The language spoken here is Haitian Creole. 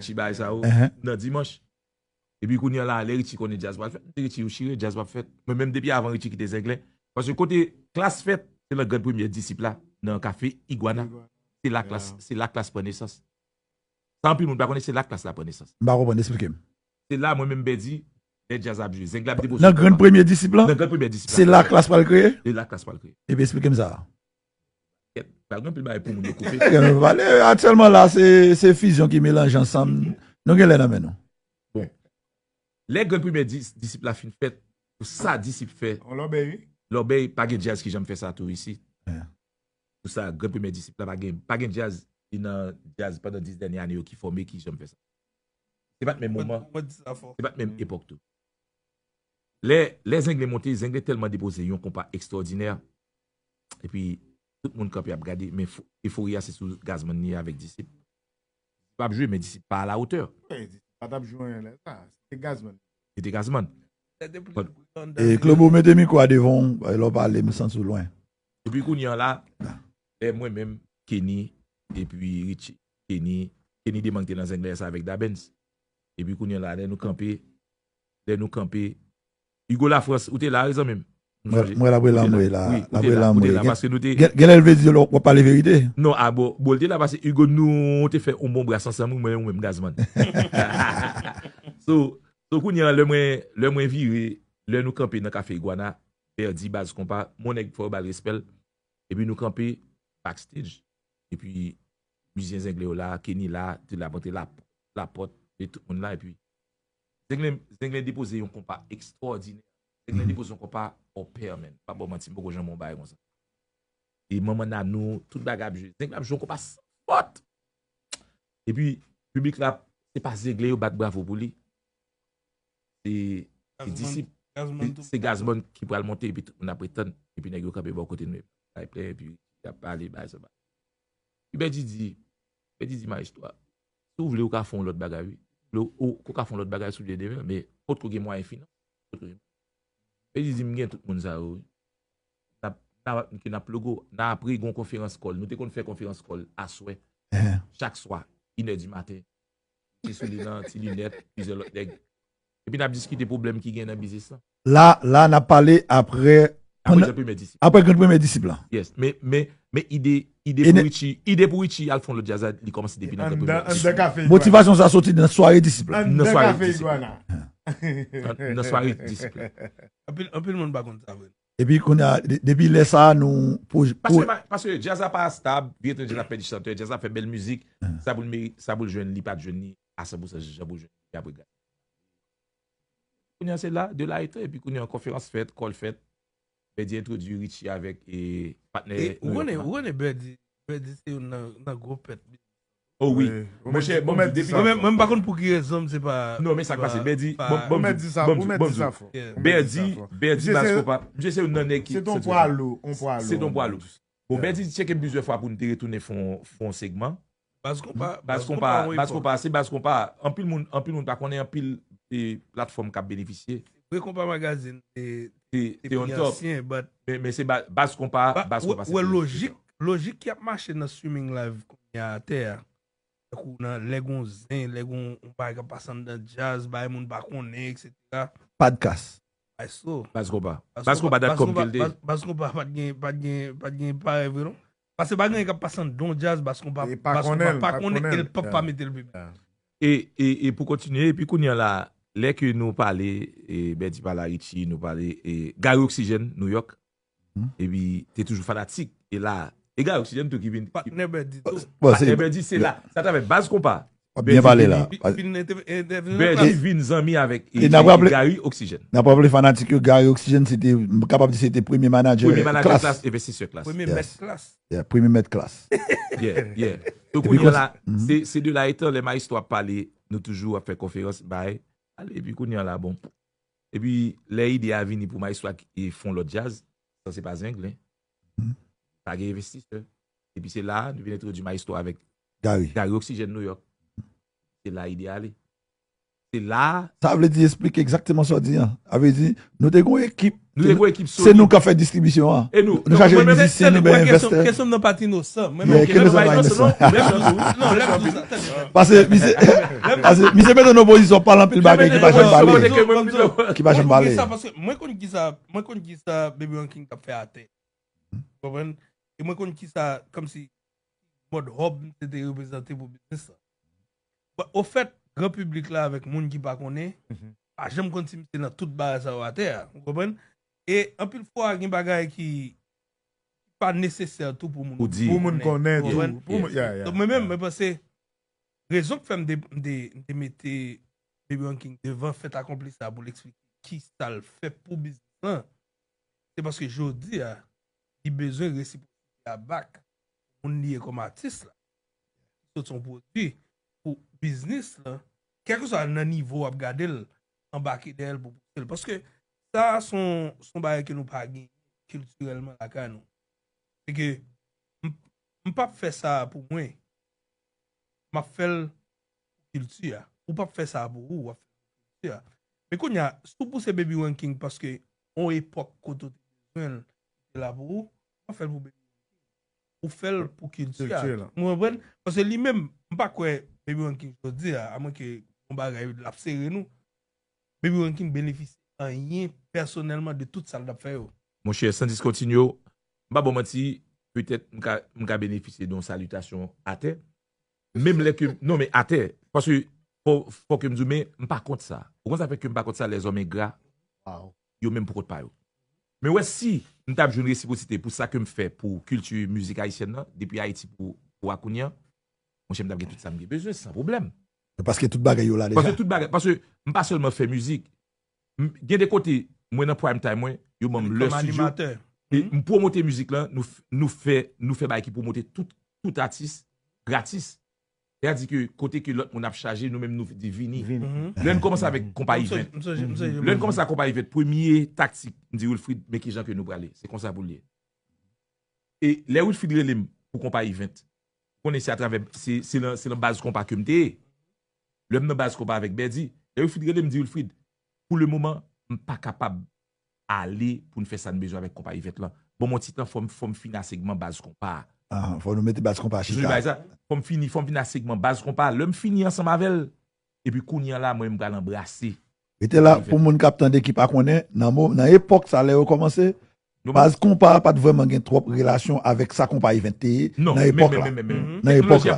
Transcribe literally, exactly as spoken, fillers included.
Chi bagay sa yo, nan dimanch. Epi kounye a la, lè Richie konnen djaz pral fèt, m di Richie ou chire, djaz p ap fèt. Mwen menm depi avan Richie kite Zenglen. Paske kote Klass fèt, se nan Grann Premyè Disip la, nan kafe Iguana. Se la Klass, se la Klass pran nesans. Sa anpil moun pa konnen, se la Klass la pran nesans. M pa konprann, esplike m. Se la mwen menm Bèdi, lè djaz ap jwe. Zenglen ap depoze. Nan Grann Premyè Disip la? Nan Grann Premyè Disip la. Se la Klass pral kreye? Se la Klass pral kreye. Epi esplike m sa. Kèt, pral gen anpil bagay pou moun yo koupe. Gen nou pale, aktyèlman la, se, se fizyon ki melanje ansanm. Nou gen lè nan men nou. Bon. Lè Grann Premyè Dis-, Disip la fin fèt, pou sa Disip fè. On lòbèy, wi. Lòbèy, pa gen djaz ki janm fè sa tou isit. Pou sa, Grann Premyè Disip la, pa gen, pa gen djaz, ki nan djaz pandan dis dènye ane yo ki fòme, ki janm fè sa. Se pa t menm moman, se pa t menm epòk tou. Lè, lè Zenglen monte, Zenglen tèlman depoze yon konpa ekstwòdinè. Epi, tout moun kanpe ap gade, men fo-, efori a se sou Gazman li avèk Disip. Disip ap jwe, men Disip pa alawotè. Wi, Disip pa t ap jwe anyen lè sa. Se te Gazman. Se te Gazman. E Klobo, mete mikwo a devan w, lè w pale, m santi w lwen. Epi kounye a la, lè mwen menm, Kenny, epi Richie, Kenny, Kenny Demang te nan Zenglen sa avèk Dabens. Epi kounye a la, lè nou kanpe, lè nou kanpe, Hugo Lafrance, ou te la, wi, zanmi m? Mwen, mwen l ap rele anmwe la, l ap rele anmwe. Gen, gen lè l vle di w ap pale verite. Non, a bon, bon, l te la paske Hugo nou te fè yon bon bras ansanm, wi, mwen, ou menm Gazman. So, so kounye a, lè mwen, lè mwen vire, lè nou kanpe nan kafe Iguana, Bèdi, Baz Konpa, mon nèg fò yo ba l respè l. Epi nou kanpe backstage. Epi mizisyen Zenglen yo la, Kenny la, te la, monte la, lapòt, e tout moun la, epi Zenglen, Zenglen depoze yon konpa ekstwòdinè. Zenglen depoze yon konpa on pè, man. Pa ba w manti, m poko janm wè yon bagay konsa. E manman Nanou, tout bagay ap jwe. Zenglen ap jwe yon konpa san fòt. Epi, piblik la, se pa Zenglen yo bat bravo pou li. Se, se Disip, se Gazman ki pral monte, epi tout moun ap ret tann, epi nèg yo kanpe bò kote nou, epi kay plen, epi y ap pale, bagay sa, bagay. Epi Bèdi di, Bèdi di, Maestro, si w vle, ou ka fè yon lòt bagay, wi. Ou, ou, ou ka fè yon lòt bagay si w vle demen, men potko gen mwayen finans, potko gen. Bèdi di, m gen tout moun sa yo, wi. N ap, n ap, n ap logo, n ap apre gon konferans kòl. Nou te konn fè konferans kòl aswè. Chak swa, inè di maten. Te sou li nan ti linèt, plizyè lòt nèg. Epi n ap diskite pwoblèm ki gen nan biznis lan. La, la, n ap pale apre, apre Grann Premyè Disip. Apre Grann Premyè Disip la. Yes, men, men, men ide, ide pou Richie, ide pou Richie al fè yon lòt djaz la, li kòmanse depi nan Grann Premyè Disip. Motivasyon sa soti nan sware Disip la. Nan sware Disip la. Nan, nan sware Disip la. Anpil, anpil moun pa konn sa vre. Epi kounye a, de-, depi lè sa a, nou pwoj-, paske, paske djaz la pa stab, Vye Tandjè la pèdi chantè, djaz la fè bèl mizik, sa pou l meri-, sa pou l jwenn, li pa t jwenn li a san pousan jan pou l jwenn li apre gade. Kounye a se la, de la etan, epi kounye a konferans fèt, kòl fèt, Bèdi entwodui Richie avèk, e, patnè nou yo. Ou konnen, ou konnen Bèdi, Bèdi se youn nan, nan gwo pèt. Oh wi. Monchè, bon, depi mwen, mwen, mwen pa konn pou ki rezon, se pa. Non, men sa k pase, Bèdi, bon, bon, bon, bon, Bèdi, Bèdi, Baz Konpa, misye se youn nan nèg ki se ton pwa lou, on pwa lou. Se ton pwa lou. Bon, Bèdi tcheke m plizyè fwa pou n te retounen fè yon, fè yon segman. Baz Konpa, Baz Konpa, Baz Konpa, se Baz Konpa. Anpil moun, anpil moun pa konnen, anpil, e, platfòm k ap benefisye. Vre Konpa Magazine te, te, te pi ansyen, but men, men se Ba-, Baz Konpa, Baz Konpa se pi lojik. Lojik ki ap mache nan streaming live kounye a atè a. Tankou nan lè gon zen, lè gon yon bagay k ap pase anndan djaz, bagay moun pa konnen, et cetera. Podcast. Baz Konpa. Baz Konpa dot com ki l te ye. Baz Konpa pa t gen, pa t gen, pa t gen parèy vre non. Paske pa gen anyen k ap pase anndan djaz, Baz Konpa, Baz Konpa pa konnen, e l p ap pa mete l piblik. E, e, e pou kontinye, epi kounye a la, lè ke nou pale, e, Bèdi pale a Richie, nou pale, e, Gary Oxygène, New York, epi te toujou fanatik, e la, e Gary Oxygène tou ki vin, patnè Bèdi tou. Patnè Bèdi, se la, se atravè Baz Konpa. W ap byen pale la. Bèdi vin zanmi avèk, e, Gary Oxygène. N ap raple fanatik yo, Gary Oxygène, se te, m kapab di se te premye manadjè Klass. Premye manadjè Klass, envestisè Klass. Premye mèt Klass. Yeah, premye mèt Klass. Yeah, yeah. So kounye a la, se, se de la etan lè Maestro ap pale, nou toujou ap fè konferans, bay. Ale, epi kounye a la, bon. Epi lè ide a vini pou Maestro ak, e, fè yon lòt djaz, sa se pa Zenglen. Pa gen envestisè. Epi se la, nou vin entwodui Maestro avèk Gary. Gary Oxygène New York. Se la ide a ale. Se la. Sa vle di, eksplike egzakteman sa w di an. Sa vle di, nou te gen yon ekip. Nou te gen yon ekip solid. Se nou k ap fè distribisyon an. E nou, nou chache mizisyen, nou bay envestè. Kesyon nan pati inosan. Mwen menm, kesyon nan pa inosan. Paske misye mete nan pozisyon pale anpil bagay ki pa janm pale. Ki pa janm pale. Mwen konn ki sa, mwen konn ki sa, mwen konn ki sa Baby Ranking t ap fè atè. Konprann? E mwen konn ki sa, kòmsi, mòd hub m te te reprezante pou biznis la. Bon, ofèt, gran piblik la avèk moun ki pa konnen, pa janm konn si m te nan tout bagay sa yo atè a. Ou konprann? E anpil fwa, gen bagay ki pa nesesè tou pou moun. Pou moun konnen tou. Pou moun, yeah, yeah. Donk, mwen menm, mwen panse, rezon k fè m te, m te, m te mete Baby Ranking devan fèt akonpli sa pou l eksplike ki sa l fè pou biznis lan, se paske jodi a, li bezwen resipwosite a back pou moun li ye kòm atis la. Sot son pwodui pou biznis lan, kèlkeswa nan nivo w ap gade l, anbake dèyè l pou pouse l. Paske sa son, son bagay ke nou pa gen kiltirèlman lakay nou. Se ke m, m p ap fè sa pou mwen. M ap fè l pou kilti a. Ou p ap fè sa pou ou, w ap fè l pou kilti a. Men kounye a, si w pouse Baby Ranking paske yon epòk kote w te bezwen l, li te la pou ou, w ap fè l pou Baby Ranking. Ou fè l pou kilti a. Ou konprann? Paske li menm, m pa kwè Baby Ranking jodi a, amwenke yon bagay l ap sere nou, Baby Ranking benefisye anyen pèsonèlman de tout sa l t ap fè yo. Monchè, san diskontinye, m pa ba w manti, petèt m ka, m ka benefisye de yon salitasyon atè. Menm lè ke, non, men atè. Paske, fò, fò ke m di w, men m pa kont sa. Ou konn sa fè ke m pa kont sa, lèzòm engra, yo menm pou kont pa yo. Men wè, si m t ap jwenn resipwosite pou sa ke m fè pou kilti mizik ayisyèn nan, depi Ayiti pou, pou a kounye a, monchè, m t ap gen tout sa m gen bezwen, san pwoblèm. Paske tout bagay yo la deja. Paske tout bagay, paske m pa sèlman fè mizik. M, gen de kote, mwen nan prime time mwen, yo ban m lè studio. E m pwomote mizik lan, nou, nou fè, nou fè bagay ki pwomote tout, tout atis, gratis. Sètadi ke kote ke lòt moun ap chaje, nou menm nou di vini. Lè n kòmanse avèk konpa event. Lè n kòmanse ak konpa event, premye taktik, m di Wilfrid, men kijan ke nou prale. Se konsa pou l ye. E lè Wilfrid rele m pou konpa event, konnen se atravè, se, se nan, se nan baz konpa ke m te ye. Lè m nan baz konpa avèk Bèdi, lè Wilfrid rele m, di Wilfrid, pou le moman, m pa kapab ale pou n fè sa n bezwen avèk konpa event lan. Bon, mwen ti tan, fò m, fò m fini a segman baz konpa a. Ah, fò nou mete baz konpa a chita. Fò m fini, fò m fini a segman baz konpa a. Lè m fini ansanm avè l, epi kounye a la, mwen m pral anbrase. Rete la, pou moun k ap tande ki pa konnen, nan mo, nan epòk sa lè yo kòmanse, baz konpa a pa t vrèman gen twòp relasyon avèk sa konpa event te ye nan epòk la. Nan epòk la.